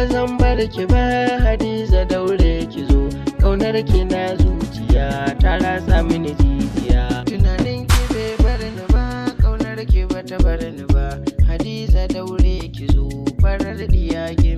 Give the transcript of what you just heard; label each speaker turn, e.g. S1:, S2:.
S1: Ba zan bar ki ba, Hadiza, daure ki zo. Kaunar ki na zuciya ta ratsa mini jijiya. Tunanin ki bai bar ni ba, kaunar ki ba ta bar ni ba. Hadiza, daure ki zo, farar diya gimbiya.